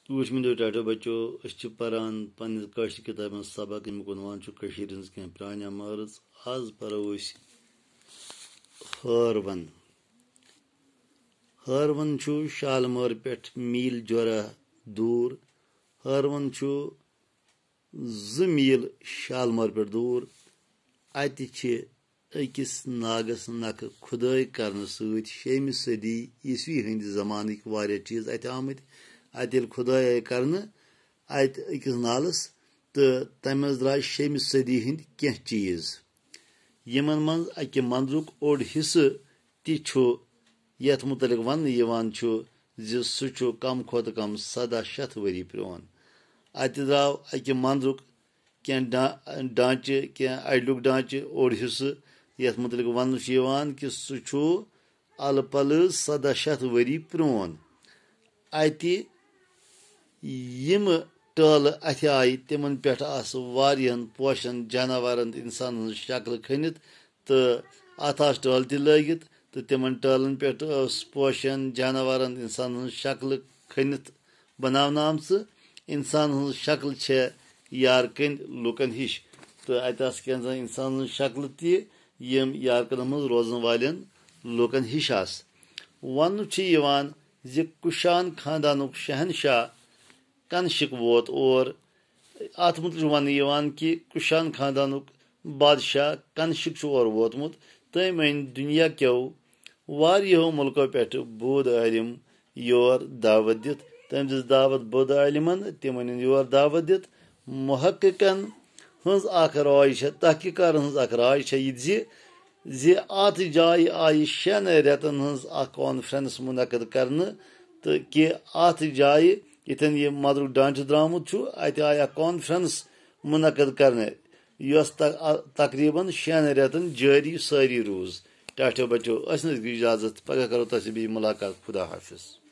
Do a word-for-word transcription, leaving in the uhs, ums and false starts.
ٹوٹھ مِنٛدیو ٹاٹھو بچو، أسۍ چھِ پران پننِس کٲشرِ کِتابہِ منٛز سبق، ییٚمیُک عنوان چھُ کٔشیٖرِ ہٕنٛز کینٛہہ پرٛانہِ عمارٕژ۔ آز پرو أسۍ ہٲروَن۔ ہٲروَن چھُ شالمٲر پٮ۪ٹھ میٖل جورہ دوٗر۔ ہٲروَن چھُ زٕ میٖل شالمٲر پٮ۪ٹھ دوٗر۔ اَتہِ چھِ أکِس ناگَس نَکھٕ کھُدٲے کرنہٕ سۭتۍ شیٚیِمہِ صٔدی عیسوی ہٕنٛدِ زمانٕکۍ واریاہ چیٖز اَتہِ آمٕتۍ۔ اَتہِ ییٚلہِ کھُدٲے آیہِ کرنہٕ اَتہِ أکِس نالَس، تہٕ تَمہِ منٛز درٛاے شیٚیِمہِ صٔدی ہٕنٛدۍ کینٛہہ چیٖز، یِمَن منٛز اَکہِ مندرُک اوٚڑ حصہٕ تہِ چھُ، یَتھ مُتعلِق وَننہٕ یِوان چھُ زِ سُہ چھُ کم کھۄتہٕ کم سَداہ شیٚتھ ؤری پرٛون۔ اَتہِ درٛاو اَکہِ مندرُک کینٛہہ ڈا-، ڈانٛچہٕ، کینٛہہ اَڈلیُک ڈانٛچہٕ، اوٚڑ حصہٕ، یَتھ مُتعلِق وَننہٕ چھُ یِوان کہِ سُہ چھُ اَلہٕ پَلہٕ سَداہ شیٚتھ ؤری پرٛون۔ اَتہِ یِم ٹٲلہٕ اَتھِ آیہِ، تِمَن پٮ۪ٹھ آسہٕ واریاہَن پوشَن، جاناوارَن تہٕ اِنسانَن ہٕنٛز شکلہٕ کھٔنِتھ، تہٕ اَتھ آسہٕ ٹٲلہٕ تہِ لٲگِتھ، تہٕ تِمَن ٹٲلَن پٮ۪ٹھ ٲس پوشَن، جاناوارَن، اِنسانَن ہٕنٛز شکلہٕ کھٔنِتھ بناونہٕ آمژٕ۔ اِنسان ہٕنٛز شکل چھےٚ یارٕ کٔنۍ لوٗکَن ہِش، تہٕ اَتہِ آسہٕ کینٛژھن اِنسانَن ہٕنٛز شکلہٕ تہِ، یِم یارٕ کَنَن منٛز روزَن والٮ۪ن لوٗکَن ہِش آسہٕ۔ وَننہٕ چھُ یِوان زِ کُشان خاندانُک شہنشاہ کنشک ووت اور۔ اَتھ مُتعلِق چھُ وَننہٕ یِوان کہِ کُشان خاندانُک بادشاہ کنشک چھُ اور ووتمُت۔ تٔمۍ أنۍ دُنیا کیو واریاہو مُلکو پٮ۪ٹھٕ بود عٲلِم یور دعوت دِتھ۔ تٔمۍ دِژ دعوت بود عٲلِمن، تِمن أنۍ یور دعوت دِتھ۔ محققن ہٕنٛز اکھ راے چھےٚ، تحقیق کارن ہٕنٛز اکھ راے چھےٚ یہِ زِ، زِ اَتھ جایہِ آیہِ شٮ۪ن رٮ۪تن ہٕنٛز اکھ کانفرنس منعقد کرنہٕ، تہٕ کہِ اَتھ جایہِ ییٚتٮ۪ن یہِ مندرُک ڈانٛچہٕ درٛامُت چھُ، اَتہِ آیہِ اکھ کانفرنس منعقد کرنہٕ، یۄس تق-، تقریباً شٮ۪ن رٮ۪تن جٲری سٲری روٗز۔ ٹاٹھیو بچو، أسۍ نِش گٔے اجازت، پگاہ کرو تۄہہِ سۭتۍ بیٚیہِ مُلاقات۔ خدا حافظ۔